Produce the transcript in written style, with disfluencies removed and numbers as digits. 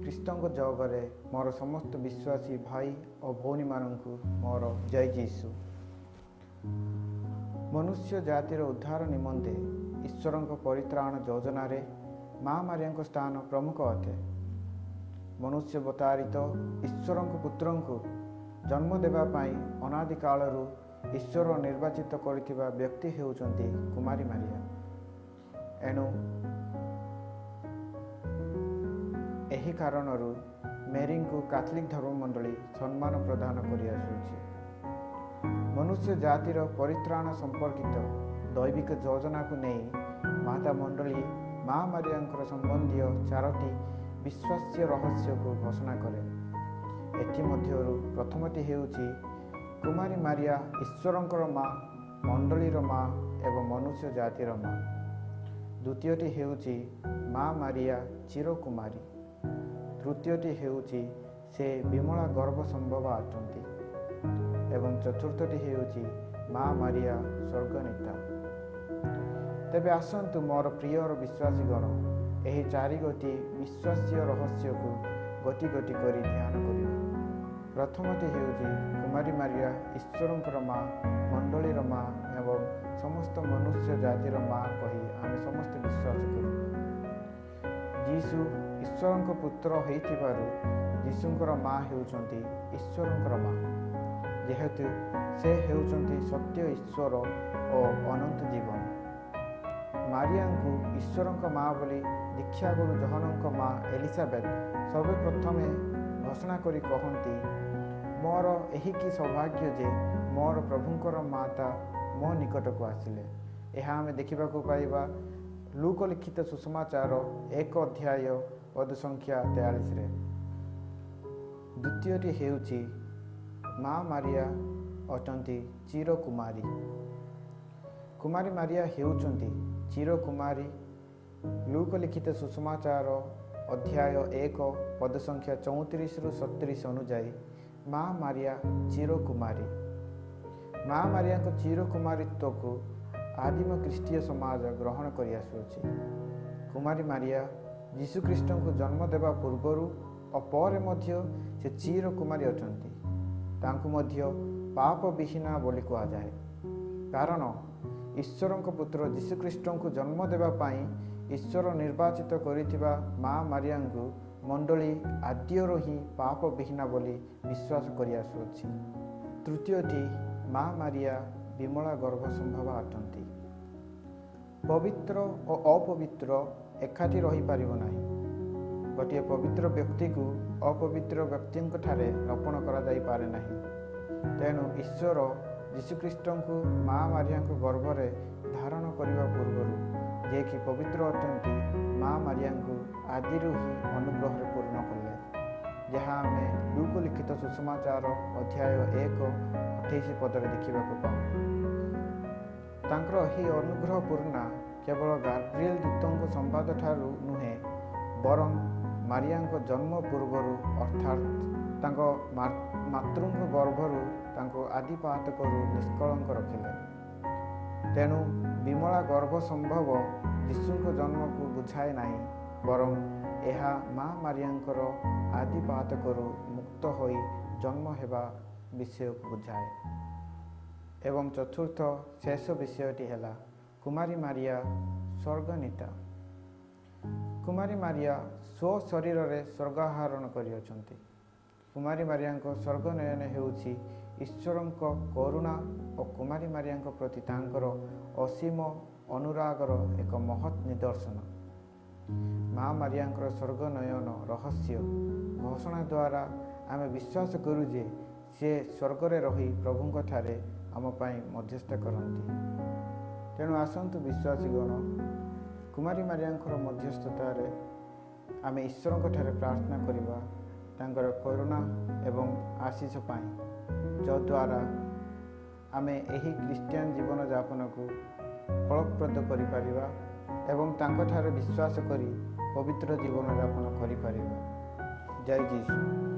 ଖ୍ରୀଷ୍ଟଙ୍କ ଜଗରେ ମୋର ସମସ୍ତ ବିଶ୍ୱାସୀ ଭାଇ ଓ ଭଉଣୀମାନଙ୍କୁ ମୋର ଜୟ ଯୀଶୁ। ମନୁଷ୍ୟ ଜାତିର ଉଦ୍ଧାର ନିମନ୍ତେ ଈଶ୍ୱରଙ୍କ ପରିତ୍ରାଣ ଯୋଜନାରେ ମା ମାରିଆଙ୍କ ସ୍ଥାନ ପ୍ରମୁଖ ଅଟେ। ମନୁଷ୍ୟାବତାରିତ ଈଶ୍ୱରଙ୍କ ପୁତ୍ରଙ୍କୁ ଜନ୍ମ ଦେବା ପାଇଁ ଅନାଦି କାଳରୁ ଈଶ୍ୱର ନିର୍ବାଚିତ କରିଥିବା ବ୍ୟକ୍ତି ହେଉଛନ୍ତି କୁମାରୀ ମାରିଆ। ଏଣୁ ଏହି କାରଣରୁ ମେରିଙ୍କୁ କାଥଲିକ ଧର୍ମମଣ୍ଡଳୀ ସମ୍ମାନ ପ୍ରଦାନ କରିଆସୁଛି। ମନୁଷ୍ୟ ଜାତିର ପରିତ୍ରାଣ ସମ୍ପର୍କିତ ଦୈବିକ ଯୋଜନାକୁ ନେଇ ମାତା ମଣ୍ଡଳୀ ମା ମାରିଆଙ୍କର ସମ୍ବନ୍ଧୀୟ ଚାରୋଟି ବିଶ୍ୱାସ୍ୟ ରହସ୍ୟକୁ ଘୋଷଣା କରେ। ଏଥିମଧ୍ୟରୁ ପ୍ରଥମଟି ହେଉଛି, କୁମାରୀ ମାରିଆ ଈଶ୍ୱରଙ୍କର ମା, ମଣ୍ଡଳୀର ମା ଏବଂ ମନୁଷ୍ୟ ଜାତିର ମା। ଦ୍ୱିତୀୟଟି ହେଉଛି, ମା ମାରିଆ ଚିରକୁମାରୀ। ତୃତୀୟଟି ହେଉଛି, ସେ ବିମଳା ଗର୍ଭ ସମ୍ଭବ ଅଟନ୍ତି ଏବଂ ଚତୁର୍ଥଟି ହେଉଛି, ମା ମାରିଆ ସ୍ୱର୍ଗନୀତା। ତେବେ ଆସନ୍ତୁ ମୋର ପ୍ରିୟର ବିଶ୍ୱାସୀଗଣ, ଏହି ଚାରିଗୋଟି ବିଶ୍ୱାସ୍ୟ ରହସ୍ୟକୁ ଗୋଟି ଗୋଟି କରି ଧ୍ୟାନ କରିବା। ପ୍ରଥମଟି ହେଉଛି, କୁମାରୀ ମାରିଆ ଈଶ୍ୱରଙ୍କର ମା, ମଣ୍ଡଳୀର ମା ଏବଂ ସମସ୍ତ ମନୁଷ୍ୟ ଜାତିର ମା କହି ଆମେ ସମସ୍ତେ ବିଶ୍ୱାସ କରୁ। ଯୀଶୁ ଈଶ୍ୱରଙ୍କ ପୁତ୍ର ହୋଇଥିବାରୁ ଯୀଶୁଙ୍କର ମା ହେଉଛନ୍ତି ଈଶ୍ୱରଙ୍କର ମା, ଯେହେତୁ ସେ ହେଉଛନ୍ତି ସତ୍ୟ ଈଶ୍ୱର ଓ ଅନନ୍ତ ଜୀବନ। ମାରିଆଙ୍କୁ ଈଶ୍ୱରଙ୍କ ମା ବୋଲି ଦୀକ୍ଷାଗୁରୁ ଯୋହନଙ୍କ ମା ଏଲିସାବେଥ ସର୍ବପ୍ରଥମେ ଘୋଷଣା କରି କହନ୍ତି, "ମୋର ଏହି କି ସୌଭାଗ୍ୟ ଯେ ମୋର ପ୍ରଭୁଙ୍କର ମାତା ମୋ ନିକଟକୁ ଆସିଲେ।" ଏହା ଆମେ ଦେଖିବାକୁ ପାଇବା ଲୂକ ଲିଖିତ ସୁସମାଚାର 1 ଅଧ୍ୟାୟ ପଦ ସଂଖ୍ୟା 43ରେ। ଦ୍ୱିତୀୟଟି ହେଉଛି, ମା ମାରିଆ ଅଟନ୍ତି ଚିରକୁମାରୀ। କୁମାରୀ ମାରିଆ ହେଉଛନ୍ତି ଚିରକୁମାରୀ। ଲୂକ ଲିଖିତ ସୁସମାଚାର ଅଧ୍ୟାୟ 1 ପଦ ସଂଖ୍ୟା 34ରୁ 37 ଅନୁଯାୟୀ ମା ମାରିଆ ଚିରକୁମାରୀ। ମା ମାରିଆଙ୍କ ଚିରକୁମାରୀତ୍ୱକୁ ଆଦିମ ଖ୍ରୀଷ୍ଟୀୟ ସମାଜ ଗ୍ରହଣ କରି ଆସୁଅଛି। କୁମାରୀ ମାରିଆ ଯୀଶୁଖ୍ରୀଷ୍ଟଙ୍କୁ ଜନ୍ମ ଦେବା ପୂର୍ବରୁ ଓ ପରେ ମଧ୍ୟ ସେ ଚିରକୁମାରୀ ଅଟନ୍ତି। ତାଙ୍କୁ ମଧ୍ୟ ପାପ ବିହୀନା ବୋଲି କୁହାଯାଏ, କାରଣ ଈଶ୍ୱରଙ୍କ ପୁତ୍ର ଯୀଶୁଖ୍ରୀଷ୍ଟଙ୍କୁ ଜନ୍ମ ଦେବା ପାଇଁ ଈଶ୍ୱର ନିର୍ବାଚିତ କରିଥିବା ମା ମାରିଆଙ୍କୁ ମଣ୍ଡଳୀ ଆଦ୍ୟରୁ ହିଁ ପାପ ବିହୀନା ବୋଲି ବିଶ୍ୱାସ କରି ଆସୁଅଛି। ତୃତୀୟଟି, ମା ମାରିଆ ବିମଳା ଗର୍ଭ ସମ୍ଭବ ଅଟନ୍ତି। ପବିତ୍ର ଓ ଅପବିତ୍ର ଏକାଠି ରହିପାରିବ ନାହିଁ। ଗୋଟିଏ ପବିତ୍ର ବ୍ୟକ୍ତିକୁ ଅପବିତ୍ର ବ୍ୟକ୍ତିଙ୍କଠାରେ ରୋପଣ କରାଯାଇପାରେ ନାହିଁ। ତେଣୁ ଈଶ୍ୱର ଯୀଶୁଖ୍ରୀଷ୍ଟଙ୍କୁ ମା ମାରିଆଙ୍କ ଗର୍ଭରେ ଧାରଣ କରିବା ପୂର୍ବରୁ, ଯିଏକି ପବିତ୍ର ଅଟନ୍ତି, ମା ମାରିଆଙ୍କୁ ଆଦିରୁ ହିଁ ଅନୁଗ୍ରହରେ ପୂର୍ଣ୍ଣ କଲେ, ଯାହା ଆମେ ଲୂକ ଲିଖିତ ସୁସମାଚାର ଅଧ୍ୟାୟ 1 28 ପଦରେ ଦେଖିବାକୁ ପାଉ। ତାଙ୍କର ଏହି ଅନୁଗ୍ରହ ପୂର୍ଣ୍ଣା କେବଳ ଗାବ୍ରିଏଲ ଦୂତଙ୍କ ସମ୍ବାଦ ଠାରୁ ନୁହେଁ, ବରଂ ମାରିଆଙ୍କ ଜନ୍ମ ପୂର୍ବରୁ, ଅର୍ଥାତ୍ ତାଙ୍କ ମାତୃଙ୍କ ଗର୍ଭରୁ ତାଙ୍କୁ ଆଦିପାତକରୁ ନିଷ୍କଳଙ୍କ ରଖିଲେ। ତେଣୁ ବିମଳା ଗର୍ଭ ସମ୍ଭବ ଯୀଶୁଙ୍କ ଜନ୍ମକୁ ବୁଝାଏ ନାହିଁ, ବରଂ ଏହା ମା ମାରିଆଙ୍କର ଆଦିପାତକରୁ ମୁକ୍ତ ହୋଇ ଜନ୍ମ ହେବା ବିଷୟକୁ ବୁଝାଏ। ଏବଂ ଚତୁର୍ଥ ଶେଷ ବିଷୟଟି ହେଲା, କୁମାରୀ ମାରିଆ ସ୍ୱର୍ଗନୀତା। କୁମାରୀ ମାରିଆ ସ୍ୱଶରୀରରେ ସ୍ୱର୍ଗାରୋହଣ କରିଅଛନ୍ତି। କୁମାରୀ ମାରିଆଙ୍କ ସ୍ୱର୍ଗନୟନ ହେଉଛି ଈଶ୍ୱରଙ୍କ କରୁଣା ଓ କୁମାରୀ ମାରିଆଙ୍କ ପ୍ରତି ତାଙ୍କର ଅସୀମ ଅନୁରାଗର ଏକ ମହତ୍ ନିଦର୍ଶନ। ମା ମାରିଆଙ୍କର ସ୍ୱର୍ଗନୟନ ରହସ୍ୟ ଘୋଷଣା ଦ୍ୱାରା ଆମେ ବିଶ୍ୱାସ କରୁ ଯେ ସେ ସ୍ୱର୍ଗରେ ରହି ପ୍ରଭୁଙ୍କ ଠାରେ ଆମ ପାଇଁ ମଧ୍ୟସ୍ଥ କରନ୍ତି। ତେଣୁ ଆସନ୍ତୁ ବିଶ୍ୱାସୀଗଣ, କୁମାରୀ ମାରିଆଙ୍କର ମଧ୍ୟସ୍ଥତାରେ ଆମେ ଈଶ୍ୱରଙ୍କ ଠାରେ ପ୍ରାର୍ଥନା କରିବା ତାଙ୍କର କରୁଣା ଏବଂ ଆଶିଷ ପାଇଁ, ଯଦ୍ୱାରା ଆମେ ଏହି ଖ୍ରୀଷ୍ଟିଆନ ଜୀବନଯାପନକୁ ଫଳପ୍ରଦ କରିପାରିବା ଏବଂ ତାଙ୍କଠାରେ ବିଶ୍ୱାସ କରି ପବିତ୍ର ଜୀବନଯାପନ କରିପାରିବା। ଜୟ ଯୀଶୁ।